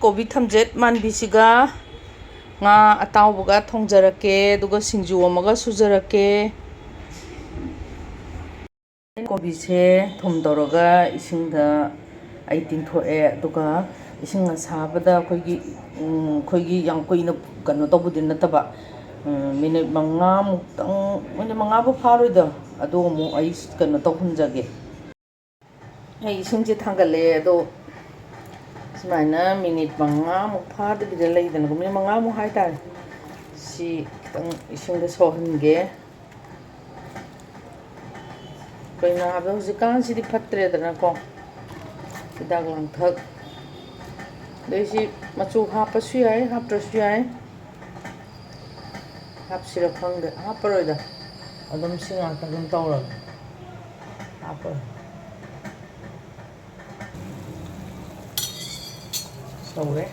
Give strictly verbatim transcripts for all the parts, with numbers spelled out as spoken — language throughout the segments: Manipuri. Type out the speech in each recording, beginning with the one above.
ꯀꯣꯕꯤ ꯊꯝꯆꯦꯠ ꯃꯥꯟꯕꯤꯁꯤꯒ ꯉꯥ ꯑꯇꯥꯎꯕꯒ ꯊꯣꯡꯖꯔꯛꯀꯦ, ꯑꯗꯨꯒ ꯁꯤꯡꯖꯨ ꯑꯃꯒ ꯁꯨꯖꯔꯛꯀꯦ꯫ ꯀꯣꯕꯤꯁꯦ ꯊꯨꯝ ꯇꯧꯔꯒ ꯏꯁꯤꯡꯗ ꯑꯩ ꯇꯤꯡꯊꯣꯛꯑꯦ, ꯑꯗꯨꯒ ꯏꯁꯤꯡ ꯑꯁꯥꯕꯗ ꯑꯩꯈꯣꯏꯒꯤ, ꯎꯝ, ꯑꯩꯈꯣꯏꯒꯤ ꯌꯥꯝ ꯀꯨꯏꯅ ꯀꯩꯅꯣ ꯇꯧꯕꯗꯤ ꯅꯠꯇꯕ, ꯎꯝ, ꯃꯤꯅꯤꯠ ꯃꯉꯥꯃꯨꯛꯇꯪ, ꯃꯤꯅꯤꯠ ꯃꯉꯥꯕꯨ ꯐꯥꯔꯣꯏꯗ, ꯑꯗꯨ ꯑꯃꯨꯛ ꯑꯩ ꯀꯩꯅꯣ ꯇꯧꯍꯟꯖꯒꯦ꯫ ꯑꯩ ꯏꯁꯤꯡꯁꯦ ꯊꯥꯡꯒꯠꯂꯛꯑꯦ, ꯑꯗꯣ ꯁꯨꯃꯥꯏꯅ ꯃꯤꯅꯤꯠ ꯃꯉꯥꯃꯨꯛ ꯐꯥꯗꯕꯤꯗ ꯂꯩꯗꯅꯀꯣ, ꯃꯤꯅꯤꯠ ꯃꯉꯥꯃꯨꯛ ꯍꯥꯏꯇꯥꯔꯦ, ꯁꯤ ꯈꯤꯇꯪ ꯏꯁꯤꯡꯗ ꯁꯧꯍꯟꯒꯦ꯫ ꯀꯩꯅꯣ ꯍꯥꯏꯕꯗ ꯍꯧꯖꯤꯛꯀꯥꯟꯁꯤꯗꯤ ꯐꯠꯇ꯭ꯔꯦꯗꯅꯀꯣ, ꯍꯤꯗꯥꯛ ꯂꯥꯡꯊꯛ꯫ ꯑꯗꯩ ꯁꯤ ꯃꯆꯨ ꯍꯥꯞꯄꯁꯨ ꯌꯥꯏ, ꯍꯥꯞꯇ꯭ꯔꯁꯨ ꯌꯥꯏ꯫ ꯍꯥꯞꯁꯤꯔ ꯈꯪꯗꯦ, ꯍꯥꯞꯄꯔꯣꯏꯗ꯫ ꯑꯗꯨꯝ ꯁꯤ ꯉꯥꯛꯇ ꯑꯗꯨꯝ ꯇꯧꯔꯒꯦ꯫ ꯍꯥꯞꯄꯔꯣꯏ꯫ ꯁꯧꯔꯦ꯫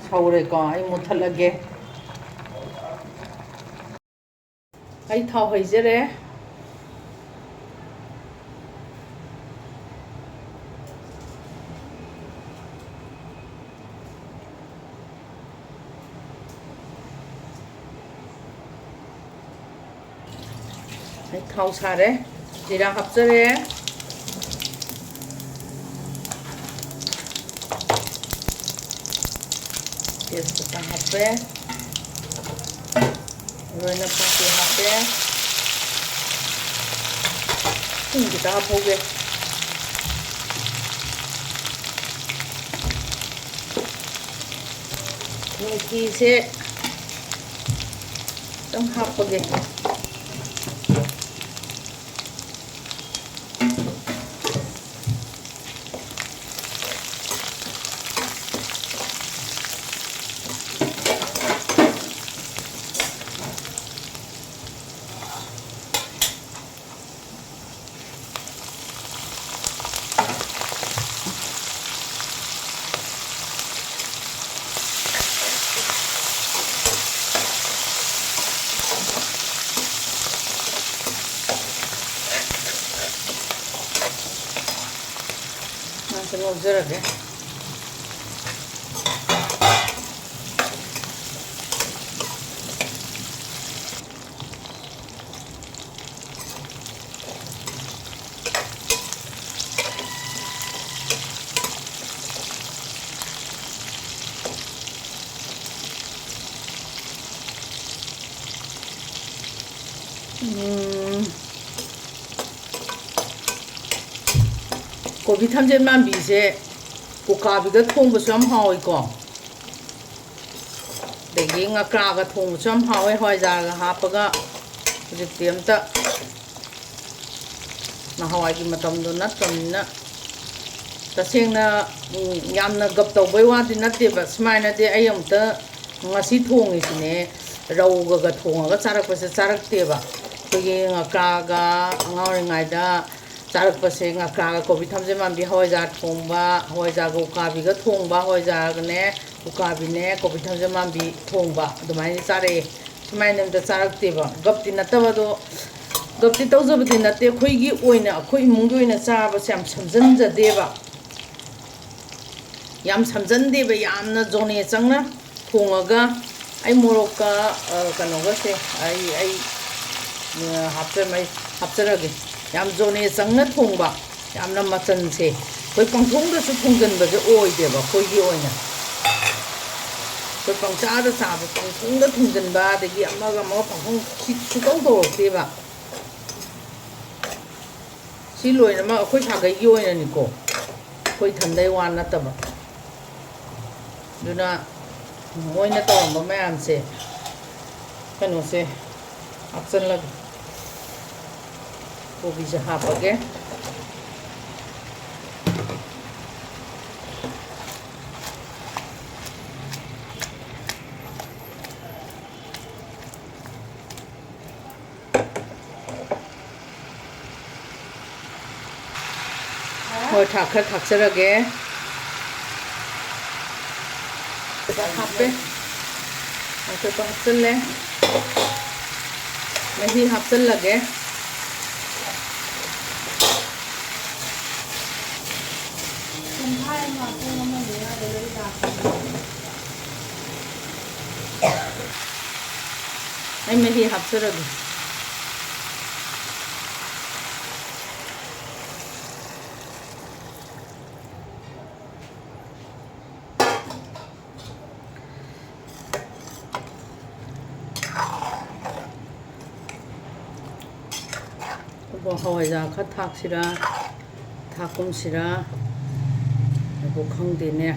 ꯁꯧꯔꯦꯀꯣ, ꯑꯩ ꯃꯨꯠꯊꯠꯂꯒꯦ꯫ ꯑꯩ ꯊꯥꯎ ꯍꯩꯖꯔꯦ꯫ ꯑꯩ ꯊꯥꯎ ꯁꯥꯔꯦ, ꯖꯤꯔꯥ ꯍꯥꯞꯆꯔꯦ, ꯇꯦꯖꯄꯇꯥ ꯍꯥꯞꯄꯦ, ꯃꯔꯣꯏ ꯅꯄꯥꯛꯄꯤ ꯍꯥꯞꯄꯦ꯫ ꯊꯨꯝ ꯈꯤꯇ ꯍꯥꯞꯍꯧꯒꯦ꯫ ꯃꯦꯊꯤꯁꯦ ꯈꯤꯇꯪ ꯍꯥꯞꯄꯒꯦ꯫ ꯉꯧꯖꯔꯒꯦ꯫ ꯎꯝ, ꯀꯣꯕꯤ ꯊꯝꯆꯦꯠ ꯃꯥꯟꯕꯤꯁꯦ ꯎꯀꯥꯕꯤꯒ ꯊꯣꯡꯕꯁꯨ ꯌꯥꯝ ꯍꯥꯎꯏꯀꯣ꯫ ꯑꯗꯒꯤ ꯉꯀ꯭ꯔꯥꯒ ꯊꯣꯡꯕꯁꯨ ꯌꯥꯝ ꯍꯥꯎꯋꯦ, ꯍꯋꯥꯏꯖꯥꯔꯒ ꯍꯥꯞꯄꯒ꯫ ꯍꯧꯖꯤꯛꯇꯤ ꯑꯝꯇ ꯅꯍꯥꯟꯋꯥꯏꯒꯤ ꯃꯇꯝꯗꯣ ꯅꯠꯇ꯭ꯔꯕꯅꯤꯅ꯫ ꯇꯁꯦꯡꯅ, ꯎꯝ, ꯌꯥꯝꯅ ꯒꯞ ꯇꯧꯕꯩ ꯋꯥꯗꯤ ꯅꯠꯇꯦꯕ꯫ ꯁꯨꯃꯥꯏꯅꯗꯤ ꯑꯩ ꯑꯃꯨꯛꯇ ꯉꯁꯤ ꯊꯣꯡꯉꯤꯁꯤꯅꯦ꯫ ꯔꯧꯒꯒ ꯊꯣꯡꯉꯒ ꯆꯥꯔꯛꯄꯁꯦ ꯆꯥꯔꯛꯇꯦꯕ꯫ ꯑꯩꯈꯣꯏꯒꯤ ꯉꯀ꯭ꯔꯥꯒ ꯑꯉꯥꯡ ꯑꯣꯏꯔꯤꯉꯩꯗ ꯆꯥꯔꯛꯄꯁꯦ, ꯉꯀ꯭ꯔꯥꯒ ꯀꯣꯕꯤ ꯊꯝꯆꯦꯠ ꯃꯥꯟꯕꯤ, ꯍꯋꯥꯏꯖꯥꯔ ꯊꯣꯡꯕ, ꯍꯋꯥꯏꯖꯥꯔꯒ ꯎꯀꯥꯕꯤꯒ ꯊꯣꯡꯕ, ꯍꯋꯥꯏꯖꯥꯔꯒꯅꯦ ꯎꯀꯥꯕꯤꯅꯦ ꯀꯣꯕꯤ ꯊꯝꯆꯦꯠ ꯃꯥꯟꯕꯤ ꯊꯣꯡꯕ, ꯑꯗꯨꯃꯥꯏꯅ ꯆꯥꯔꯛꯑꯦ꯫ ꯁꯨꯃꯥꯏꯅ ꯑꯝꯇ ꯆꯥꯔꯛꯇꯦꯕ꯫ ꯒꯞꯇꯤ ꯅꯠꯇꯕ ꯑꯗꯣ, ꯒꯞꯇꯤ ꯇꯧꯖꯕꯗꯤ ꯅꯠꯇꯦ꯫ ꯑꯩꯈꯣꯏꯒꯤ ꯑꯣꯏꯅ, ꯑꯩꯈꯣꯏ ꯏꯃꯨꯡꯒꯤ ꯑꯣꯏꯅ ꯆꯥꯕꯁꯦ ꯌꯥꯝ ꯁꯝꯖꯟꯖꯗꯦꯕ꯫ ꯌꯥꯝ ꯁꯝꯖꯟꯗꯦꯕ, ꯌꯥꯝꯅ ꯖꯣꯅꯦ ꯆꯪꯅ ꯊꯣꯡꯉꯒ꯫ ꯑꯩ ꯃꯣꯔꯣꯛꯀ, ꯑ, ꯀꯩꯅꯣꯒꯁꯦ ꯑꯩ, ꯑꯩ, ꯑ, ꯍꯥꯞꯆ-, ꯃꯩ ꯍꯥꯞꯆꯔꯒꯦ꯫ ꯌꯥꯝ ꯖꯣꯅꯦ ꯆꯪꯅ ꯊꯣꯡꯕ, ꯌꯥꯝꯅ ꯃꯆꯟꯁꯦ ꯑꯩꯈꯣꯏ ꯄꯪꯊꯣꯡꯗꯁꯨ ꯊꯣꯡꯖꯟꯕꯁꯦ ꯑꯣꯏꯗꯦꯕ꯫ ꯑꯩꯈꯣꯏꯒꯤ ꯑꯣꯏꯅ ꯑꯩꯈꯣꯏ ꯄꯪꯆꯥꯗ ꯆꯥꯕ, ꯄꯪꯊꯣꯡꯗ ꯊꯣꯡꯖꯟꯕ, ꯑꯗꯒꯤ ꯑꯃꯒ ꯑꯃꯒ ꯄꯪꯊꯣꯡ ꯁꯤ-, ꯁꯨꯇꯧ ꯇꯧꯔꯛꯇꯦꯕ꯫ ꯁꯤ ꯂꯣꯏꯅꯃꯛ ꯑꯩꯈꯣꯏ ꯁꯥꯒꯩꯒꯤ ꯑꯣꯏꯅꯅꯤꯀꯣ, ꯑꯩꯈꯣꯏ ꯏꯊꯟꯗꯩ ꯋꯥ ꯅꯠꯇꯕ꯫ ꯑꯗꯨꯅ ꯃꯣꯏꯅ ꯇꯧꯔꯝꯕ ꯃꯌꯥꯝꯁꯦ, ꯀꯩꯅꯣꯁꯦ ꯍꯥꯞꯆꯜꯂꯒꯦ, ꯀꯣꯕꯤꯁꯦ ꯍꯥꯞꯄꯒꯦ꯫ ꯍꯣꯏ, ꯊꯥꯛ ꯈꯔ ꯊꯥꯛꯆꯔꯒꯦ꯫ ꯍꯥꯞꯄꯦ꯫ ꯑꯇꯣꯞꯄ ꯍꯥꯞꯆꯜꯂꯦ꯫ ꯃꯍꯤ ꯍꯥꯞꯆꯜꯂꯒꯦ꯫ ꯑꯩ ꯃꯍꯤ ꯍꯥꯞꯆꯔꯒꯦ꯫ ꯑꯗꯨꯕꯨ ꯍꯋꯥꯏꯖꯥꯔ ꯈꯔ ꯊꯥꯛꯁꯤꯔꯥ, ꯊꯥꯛꯀꯨꯝꯁꯤꯔꯥ ꯑꯗꯨꯕꯨ ꯈꯪꯗꯦꯅꯦ꯫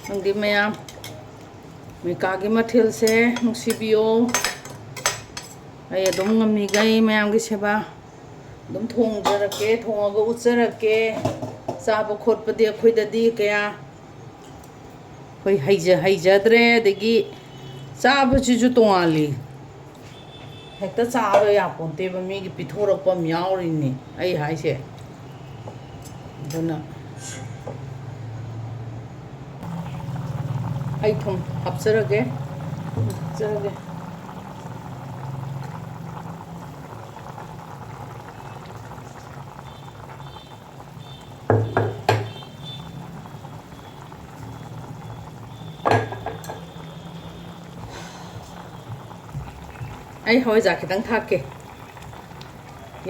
ꯈꯪꯗꯦ ꯃꯌꯥꯝ, ꯃꯤꯀꯥꯒꯤ ꯃꯊꯦꯜꯁꯦ ꯅꯨꯡꯁꯤꯕꯤꯌꯣ꯫ ꯑꯩ ꯑꯗꯨꯝ ꯉꯝꯃꯤꯈꯩ ꯃꯌꯥꯝꯒꯤ ꯁꯦꯕꯥ ꯑꯗꯨꯝ ꯊꯣꯡꯖꯔꯛꯀꯦ, ꯊꯣꯡꯉꯒ ꯎꯠꯆꯔꯛꯀꯦ꯫ ꯆꯥꯕ ꯈꯣꯠꯄꯗꯤ ꯑꯩꯈꯣꯏꯗꯗꯤ ꯀꯌꯥ ꯑꯩꯈꯣꯏ ꯍꯩꯖ-, ꯍꯩꯖꯗ꯭ꯔꯦ꯫ ꯑꯗꯒꯤ ꯆꯥꯕꯁꯤꯁꯨ ꯇꯣꯉꯥꯜꯂꯤ꯫ ꯍꯦꯛꯇ ꯆꯥꯕ ꯌꯥꯄꯣꯟꯇꯦꯕ, ꯃꯤꯒꯤ ꯄꯤꯊꯣꯔꯛꯄ ꯑꯃ ꯌꯥꯎꯔꯤꯅꯤ ꯑꯩ ꯍꯥꯏꯁꯦ꯫ ꯑꯗꯨꯅ ꯑꯩ ꯊꯨꯝ ꯍꯥꯞꯆꯔꯒꯦ꯫ ꯊꯨꯝ ꯍꯥꯞꯆꯔꯒꯦ꯫ ꯑꯩ ꯍꯋꯥꯏꯖꯥꯔ ꯈꯤꯇꯪ ꯊꯥꯛꯀꯦ꯫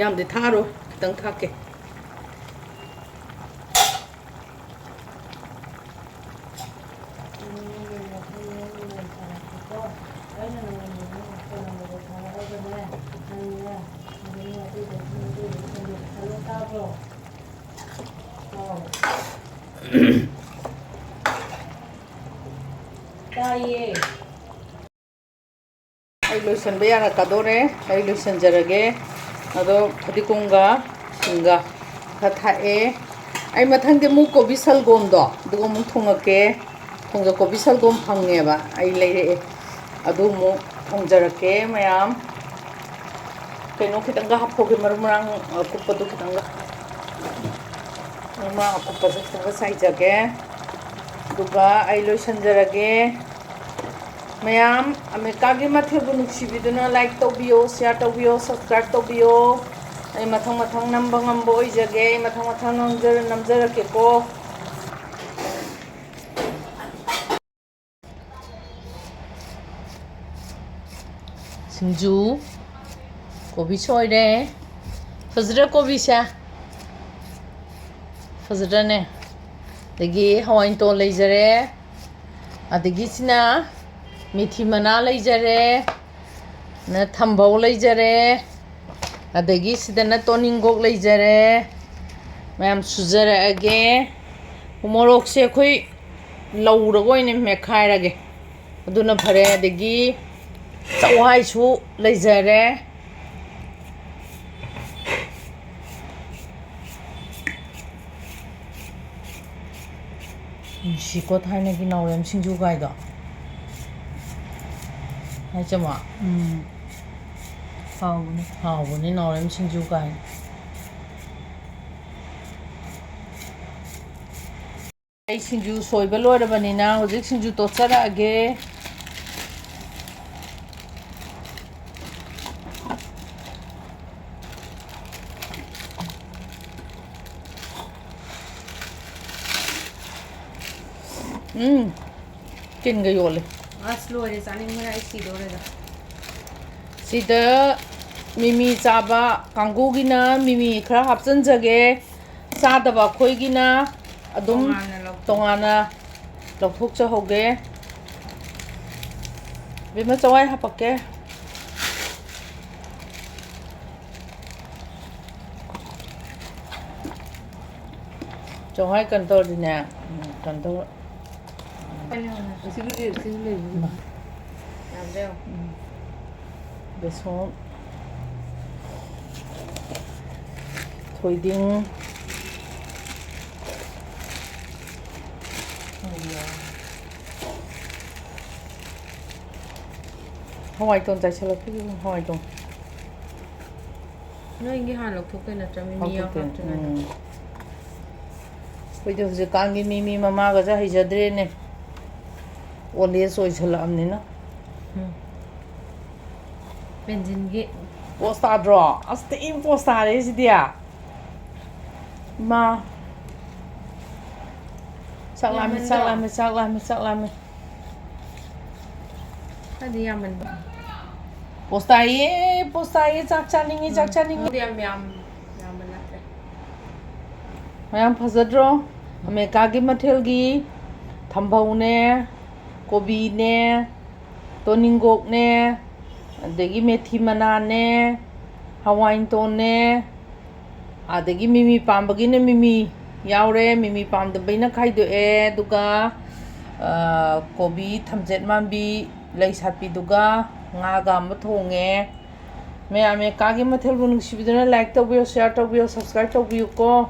ꯌꯥꯝꯗꯤ ꯊꯥꯛꯑꯔꯣꯏ, ꯈꯤꯇꯪ ꯊꯥꯛꯀꯦ꯫ ꯇꯥꯏꯌꯦ꯫ ꯑꯩ ꯂꯣꯏꯁꯟꯕ ꯌꯥꯔꯛꯀꯗꯣꯔꯦ꯫ ꯑꯩ ꯂꯣꯏꯁꯟꯖꯔꯒꯦ꯫ ꯑꯗꯣ ꯐꯗꯤꯒꯣꯝꯒ ꯁꯤꯡꯒ ꯈꯔ ꯊꯥꯛꯑꯦ꯫ ꯑꯩ ꯃꯊꯪꯗꯤ ꯑꯃꯨꯛ ꯀꯣꯕꯤ ꯁꯜꯒꯣꯝꯗꯣ ꯑꯗꯨꯒ ꯑꯃꯨꯛ ꯊꯣꯡꯉꯛꯀꯦ꯫ ꯊꯣꯡꯖ ꯀꯣꯕꯤ ꯁꯜꯒꯣꯝ ꯐꯪꯉꯦꯕ, ꯑꯩ ꯂꯩꯔꯛꯑꯦ꯫ ꯑꯗꯨ ꯑꯃꯨꯛ ꯊꯣꯡꯖꯔꯛꯀꯦ ꯃꯌꯥꯝ꯫ ꯀꯩꯅꯣ ꯈꯤꯇꯪꯒ ꯍꯥꯞꯍꯧꯒꯦ, ꯃꯔꯨ ꯃꯔꯥꯡ ꯑꯀꯨꯞꯄꯗꯣ ꯈꯤꯇꯪꯒ꯫ ꯃꯔꯨ ꯃꯔꯥꯡ ꯑꯀꯨꯞꯄꯁꯦ ꯈꯤꯇꯪꯒ ꯆꯥꯏꯖꯒꯦ꯫ ꯑꯗꯨꯒ ꯑꯩ ꯂꯣꯏꯁꯟꯖꯔꯒꯦ꯫ ꯃꯌꯥꯝ ꯑꯃꯦꯔꯤꯀꯥꯒꯤ ꯃꯊꯦꯜꯕꯨ ꯅꯨꯡꯁꯤꯕꯤꯗꯨꯅ like ꯇꯧꯕꯤꯌꯣ, share ꯇꯧꯕꯤꯌꯣ, subscribe ꯇꯧꯕꯤꯌꯣ꯫ ꯑꯩ ꯃꯊꯪ ꯃꯊꯪ ꯅꯝꯕ ꯉꯝꯕ ꯑꯣꯏꯖꯒꯦ꯫ ꯑꯩ ꯃꯊꯪ ꯃꯊꯪ ꯅꯝꯖꯔ-, ꯅꯝꯖꯔꯛꯀꯦꯀꯣ꯫ ꯁꯤꯡꯖꯨ, ꯀꯣꯕꯤ ꯁꯣꯏꯔꯦ꯫ ꯐꯖꯗ꯭ꯔꯥ ꯀꯣꯕꯤꯁꯦ? ꯐꯖꯗ꯭ꯔꯅꯦ? ꯑꯗꯒꯤ ꯍꯋꯥꯏ ꯃꯇꯣꯟ ꯂꯩꯖꯔꯦ꯫ ꯑꯗꯒꯤ ꯁꯤꯅ ꯃꯤꯊꯤ ꯃꯅꯥ ꯂꯩꯖꯔꯦ, ꯅ ꯊꯝꯕꯧ ꯂꯩꯖꯔꯦ, ꯑꯗꯒꯤ ꯁꯤꯗꯅ ꯇꯣꯅꯤꯡꯒꯣꯛ ꯂꯩꯖꯔꯦ꯫ ꯃꯌꯥꯝ ꯁꯨꯖꯔꯛꯑꯒꯦ꯫ ꯃꯣꯔꯣꯛꯁꯦ ꯑꯩꯈꯣꯏ ꯂꯧꯔꯒ ꯑꯣꯏꯅ ꯃꯦꯠꯈꯥꯏꯔꯒꯦ, ꯑꯗꯨꯅ ꯐꯔꯦ꯫ ꯑꯗꯒꯤ ꯆꯋꯥꯏꯁꯨ ꯂꯩꯖꯔꯦ꯫ ꯅꯨꯡꯁꯤꯀꯣ ꯊꯥꯏꯅꯒꯤ ꯅꯥꯎꯔꯦꯝ ꯁꯤꯡꯖꯨ ꯀꯥꯏꯗꯣ꯫ ꯍꯥꯏ ꯆꯝꯃꯣ? ꯎꯝ꯫ ꯍꯥꯎꯕꯅꯦ꯫ ꯍꯥꯎꯕꯅꯦ ꯅꯥꯎꯔꯦꯝ ꯁꯤꯡꯖꯨ ꯀꯥꯏ꯫ ꯑꯩ ꯁꯤꯡꯖꯨ ꯁꯣꯏꯕ ꯂꯣꯏꯔꯕꯅꯤꯅ ꯍꯧꯖꯤꯛ ꯁꯤꯡꯖꯨ ꯇꯣꯠꯆꯔꯛꯑꯒꯦ꯫ ꯎꯝ, ꯇꯤꯟꯒ ꯌꯣꯠꯂꯦ꯫ ꯑꯁ, ꯂꯣꯏꯔꯦ, ꯆꯥꯅꯤꯡꯕꯅ ꯑꯩ ꯁꯤꯗꯣꯔꯦꯗ꯫ ꯁꯤꯗ ꯃꯤꯃꯤ ꯆꯥꯕ ꯀꯥꯡꯒꯨꯒꯤꯅ ꯃꯤꯃꯤ ꯈꯔ ꯍꯥꯞꯆꯤꯟꯖꯒꯦ꯫ ꯆꯥꯗꯕ ꯑꯩꯈꯣꯏꯒꯤꯅ ꯑꯗꯨꯝ ꯇꯣꯉꯥꯟꯅ ꯂꯧꯊꯣꯛ-, ꯇꯣꯉꯥꯟꯅ ꯂꯧꯊꯣꯛꯆꯍꯧꯒꯦ꯫ ꯕꯦꯝꯃ, ꯆꯋꯥꯏ ꯍꯥꯄꯛꯀꯦ꯫ ꯆꯋꯥꯏ ꯀꯩꯅꯣ ꯇꯧꯔꯗꯤꯅꯦ, ꯎꯝ, ꯀꯩꯅꯣ ꯇꯧꯔ-, ꯁꯤꯁꯨ ꯂꯩ, ꯁꯤꯁꯨ ꯂꯩ꯫ ꯏꯃꯥ꯫ ꯌꯥꯗ꯭ꯔꯦ ꯌꯦꯡꯉꯣ꯫ ꯎꯝ꯫ ꯕꯦꯁꯣꯟ, ꯊꯣꯏꯗꯤꯡ, ꯍꯋꯥꯏ ꯇꯣꯟ ꯆꯥꯏꯁꯜꯂꯛꯈꯤꯒꯦ, ꯍꯋꯥꯏ ꯇꯣꯟ꯫ ꯅꯣꯏꯒꯤ ꯍꯥꯟꯅ ꯂꯧꯊꯣꯛꯇꯣꯏ ꯅꯠꯇ꯭ꯔꯥ? ꯃꯤꯃꯤ ꯌꯥꯎ ꯂꯧꯊꯣꯛꯇꯣꯏꯅꯦ꯫ ꯍꯥꯞꯇ꯭ꯔꯤꯉꯩꯗ꯫ ꯎꯝ꯫ ꯑꯩꯈꯣꯏꯗꯤ ꯍꯧꯖꯤꯛꯀꯥꯟꯒꯤ ꯃꯤꯃꯤ ꯃꯃꯥꯒꯁꯦ ꯍꯩꯖꯗ꯭ꯔꯦꯅꯦ꯫ Old age ꯑꯣꯏꯁꯜꯂꯛꯑꯕꯅꯤꯅ꯫ ꯄꯦꯟꯁꯤꯟꯒꯤ꯫ ꯄꯣꯁ ꯇꯥꯗ꯭ꯔꯣ? ꯑꯁ, ꯊꯤ ꯄꯣꯁ ꯇꯥꯔꯦ ꯁꯤꯗꯤ꯫ ꯏꯃꯥ꯫ ꯆꯥꯛ ꯂꯥꯝꯃꯦ, ꯆꯥꯛ ꯌꯥꯝꯃꯟꯗ꯭ꯔꯣ? ꯂꯥꯝꯃꯦ, ꯆꯥꯛ ꯂꯥꯝꯃꯦ, ꯆꯥꯛ ꯂꯥꯝꯃꯦ꯫ ꯈꯔꯗꯤ ꯌꯥꯝꯃꯟꯕ꯫ ꯄꯣꯁ ꯇꯥꯏꯌꯦ, ꯄꯣꯁ ꯇꯥꯏꯌꯦ, ꯆꯥꯛ ꯆꯥꯅꯤꯡꯉꯤ, ꯆꯥꯛ ꯆꯥꯅꯤꯡꯉꯤ꯫ ꯈꯔꯗꯤ ꯌꯥꯝ ꯌꯥꯝ ꯌꯥꯝꯕ ꯅꯠꯇ꯭ꯔꯦ꯫ ꯃꯌꯥꯝ ꯐꯖꯗ꯭ꯔꯣ? ꯑꯃꯦꯔꯤꯀꯥꯒꯤ ꯃꯊꯦꯜꯒꯤ ꯊꯝꯕꯧꯅꯦ, ꯀꯣꯕꯤꯅꯦ, ꯇꯣꯅꯤꯡꯒꯣꯛꯅꯦ, ꯑꯗꯒꯤ ꯃꯦꯊꯤ ꯃꯅꯥꯅꯦ, ꯍꯋꯥꯏꯇꯣꯟꯅꯦ, ꯑꯗꯒꯤ ꯃꯤꯃꯤ ꯄꯥꯝꯕꯒꯤꯅ ꯃꯤꯃꯤ ꯌꯥꯎꯔꯦ, ꯃꯤꯃꯤ ꯄꯥꯝꯗꯕꯩꯅ ꯈꯥꯏꯗꯣꯛꯑꯦ꯫ ꯑꯗꯨꯒ, ꯑ, ꯀꯣꯕꯤ ꯊꯝꯆꯦꯠ ꯃꯥꯟꯕꯤ ꯂꯩ ꯁꯥꯠꯄꯤꯗꯨꯒ ꯉꯥꯒ ꯑꯃ ꯊꯣꯡꯉꯦ꯫ ꯃꯌꯥꯝ ꯑꯃꯦꯔꯤꯀꯥꯒꯤ ꯃꯊꯦꯜꯕꯨ ꯅꯨꯡꯁꯤꯕꯤꯗꯨꯅ like ꯇꯧꯕꯤꯌꯨ, share ꯇꯧꯕꯤꯌꯨ, subscribe ꯇꯧꯕꯤꯌꯨꯀꯣ꯫